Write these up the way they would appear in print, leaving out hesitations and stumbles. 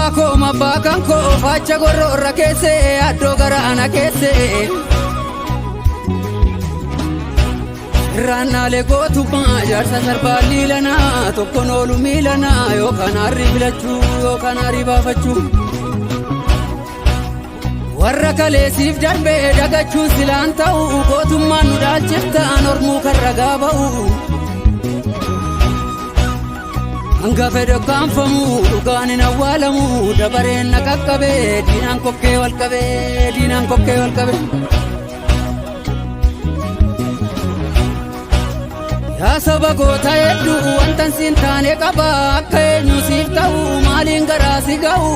Abbaa koo mabbaa kan koo faacha gorroorra keessee addoo garaana keessee. Irraannaalee gootummaa jaarsa sarbaa liilanaa tokkoon oolu miilanaa yookaan harri filachuu yookaan harri baafachuu. Warra kaleessiif darbee dagachuun silaan ta'u gootummaan nu dhaalchiftaan ormuu kan ragaa ba'u. Hanga fedhe kaanfamu dhugaan hin awwaalamu dabareen na qaqqabee diinaan kokkee wal qabee diinaan kokkee wal qabee. Yaa saba goota hedduu wantan siin taane qaba akka eenyu siif ta'u maaliin garaa si ga'u.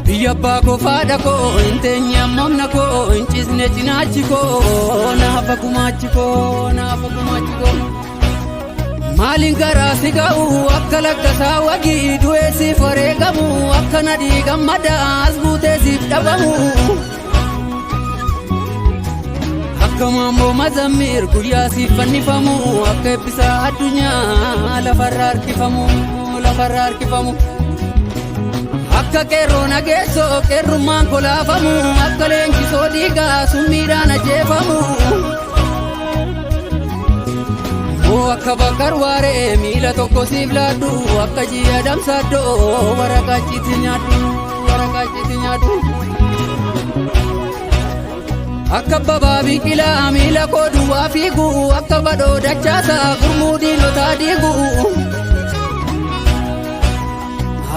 Biyya abbaa koo faadha koo hin teenye ammamna koo hin ciisne cinaachi koo naafa gumaachi koo naafa gumaachi koo. Maaliin garaa si ga'u akka lakkasaa wagii du'ee siif wareegamu akka nadhii gammadaa as buutee siif dhabamu. Akka maammoo mazammir guyyaa siif fannifamu akka eebbisaa addunyaa lafarra harkifamu lafarra harkifamu. Akka qeerroo nageessoo qeerrummaan kolaafamu akka leenjisoo dhiigaa summiidhaan ajjeefamu. Moo akka bakkar waaree miila tokko siif laaddu akka ji'a damsaaddoo waraqaa ciiti nyaadhu waraqaa ciiti nyaadhu. Akka babaa biqilaa miila koo duwwaa fiigu akka badhoo dachaasaa gurmuu diinotaa diigu.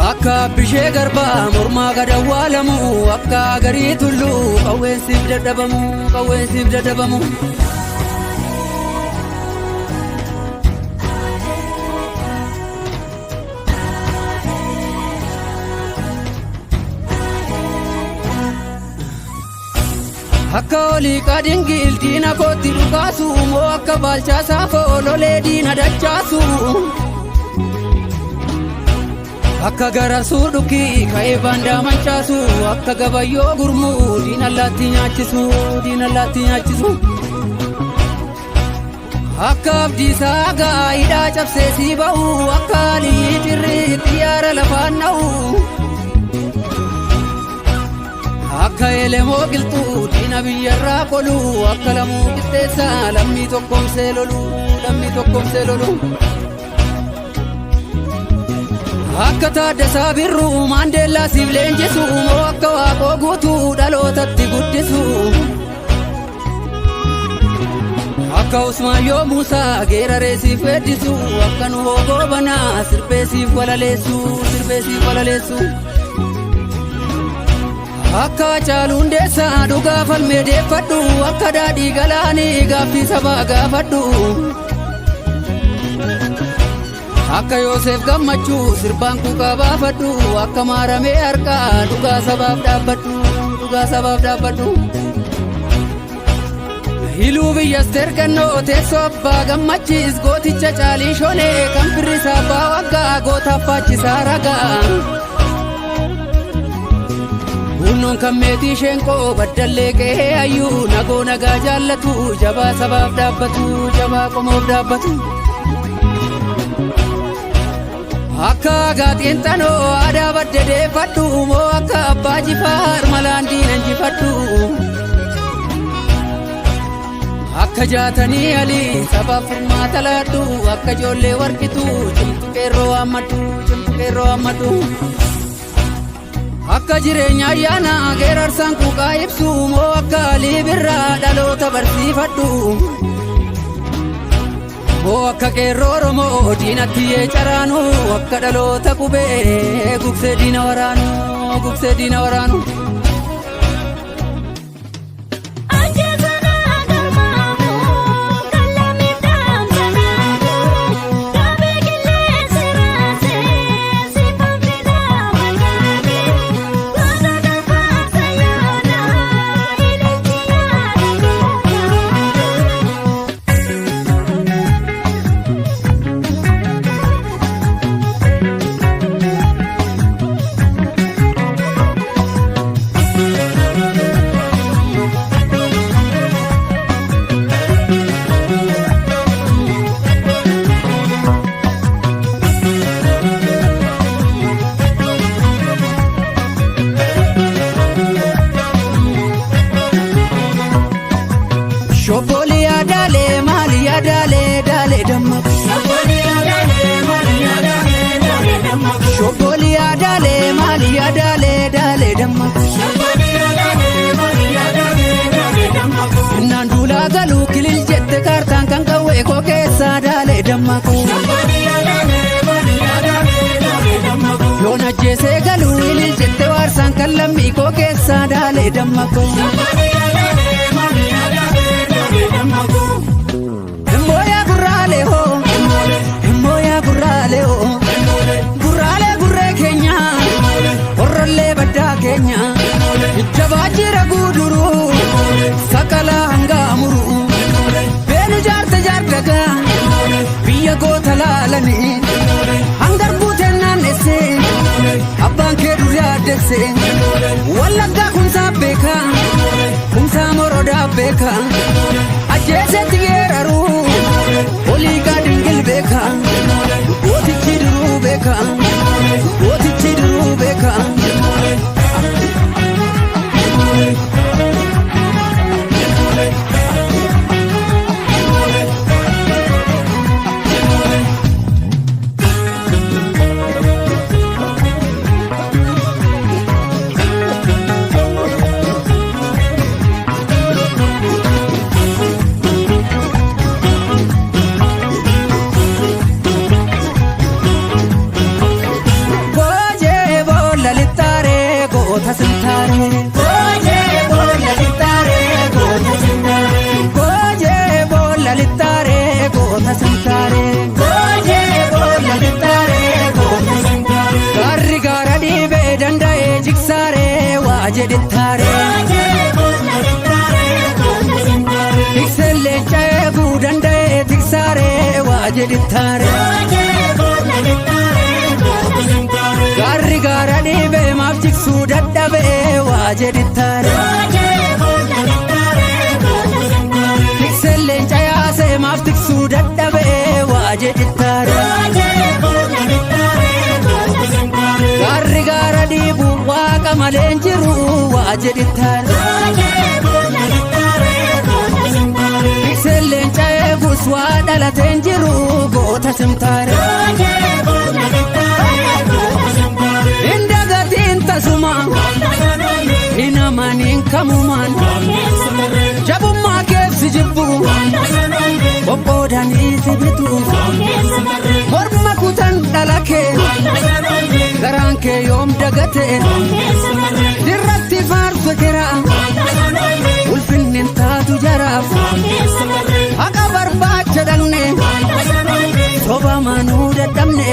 Akka bishee garbaa mormaa gad awwaalamu akka garii tulluu qawween siif dadhabamu qawween siif dadhabamu. Akka olii qadingil diina kootti dhukaasu moo akka baalchaa saafoo lolee diina dachaasu. Akka garasuu dhukkii ka'ee baandaa manchaasu akka gabayyoo gurmuu diina allaatti nyaachisu diina allaatti nyaachisu. Akka abdiisaa gaa hidhaa cabsee sii ba'u akka alii cirrii xiyyaara lafaan dha'u. Akka elemoo qilxuu diina biyyarraa qolu akka lamuu qixxeessaa lammii tokkoomsee lolu lammii tokkoomsee lolu. Akka Taaddasaa Birruu Maandeellaa siif leenjisu moo akka Waaqoo guutuu dhalootatti guddisu. Akka Usmaayyoo Muusaa geeraree siif weeddisu akka Nuhoo Goobanaa sirbee siif walaleessu sirbee siif walaleessu. Akka Hacaaluu Hundeessaa dhugaa falmee deeffadhu akka daadhii galaanii gaaffii sabaa gaafadhu. Akka Yoosef Gammachuu sirbaan quuqaa baafadhu akka maaramee harkaa dhugaa sabaaf dhaabbadhu dhugaa sabaaf dhaabbadhu. Hiluu biyya Asteer Gannoo teessoo abbaa gammachiis gooticha caalii shonee kan firrisaa abbaa waggaa gootaaf baachisaa ragaa. Hunnoon kan meetii sheenqoo baddallee qe'ee hayyuu nagoo nagaa jaallatu jabaa sabaaf dhaabbatu jabaa qomoof dhaabbatu. Akka gaaxiin xanoo aadaa badde deeffadhu moo akka abbaa jifaar malaan diina injifadhu. Akka jaatanii alii sabaaf furmaata laadhu akka ijoollee warqitu cimtu qeerroo waammadhu cimtu qeerroo waammadhu. Akka jireenya ayyaana geerarsaan quuqaa ibsu moo akka alii birraa dhaloota barsiifadhu. Moo akka qeerroo Oromoo diinatti yee caraanu akka dhaloota qubee gugsee diina waraanu gugsee diina waraanu. damma. Innaan duulaa galuu kilil jette kaartaan kan qawwee koo keessaa daalee damma koo. Yoon ajjeesee galuu ilil jette waarsaan kan lammii koo keessaa daalee damma koo. Imbooyaa gurraalee hoo imbooyaa gurraalee hoo gurraalee gurree keenya horrollee baddaa keenya jabaa jira guuduruu sakalaa hangaa muruu beenu jaarta jaardagaa biyya goota laalanii hangar guuteen naannessee abbaan kee dur yaaddesse wallaggaa kumsaa beekaa kumsaa morodaa beekaa ajjeesetti geeraruu olii gaadingil beekaa gootichi duruu beekaa gootichi duruu beekaa. Goojee boolla lixxaaree goota sintaaree. Goojee boolla lixxaaree goota sintaaree. Goojee boolla lixxaaree goota sintaaree. Goojee boolla lixxaaree goota sintaaree. Gaarri gaara dhiibee danda'ee jigsaaree waa jedhittaaree. Goojee boolla lixxaaree goota sintaaree. Tikseen leenca eeguu danda'ee tiksaaree waa jedhittaaree. Goojee boolla lixxaaree goota sintaaree. Gaarri gaara dhiibee maaf jigsuu dadhabee waa jedhittaaree. Goojee boolla lixxaaree goota sintaaree. Tikseen leenca yaasee maaf tiksuu dadhabee waa jedhittaare. Goojee boolla lixxaaree goota sintaaree. Gaarri gaara dhiibu waaqa malee hin jiru waa jedhittaare. Goojee boolla lixxaaree goota sintaaree. Tikseen leenca eegus waa dhalatee hin jiru goota simtaare. Goojee boolla lixxaaree goota sintaaree. Hin dagatiin tasuma hin amaniin kamumaan jabummaa keefsi jibbu qoqqoodanii si bitu morma kutan dhala kee garaan kee yoom dagate dirratti faarsu kera ulfinni hin taatu jaraaf haqa barbaacha dhaqne soba manuu dadhabne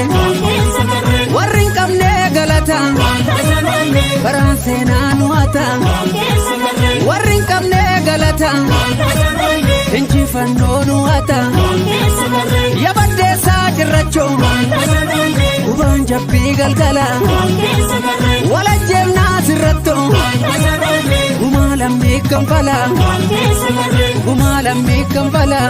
warri hin qabne galata karaan seenaa nu hata warri hin qabne galata injifannoo nu hata yabaddeessaa cirrachoo gubaan jabbii galgala walajjeennaa sirratto gumaa lammii kanfala gumaa lammii kanfala.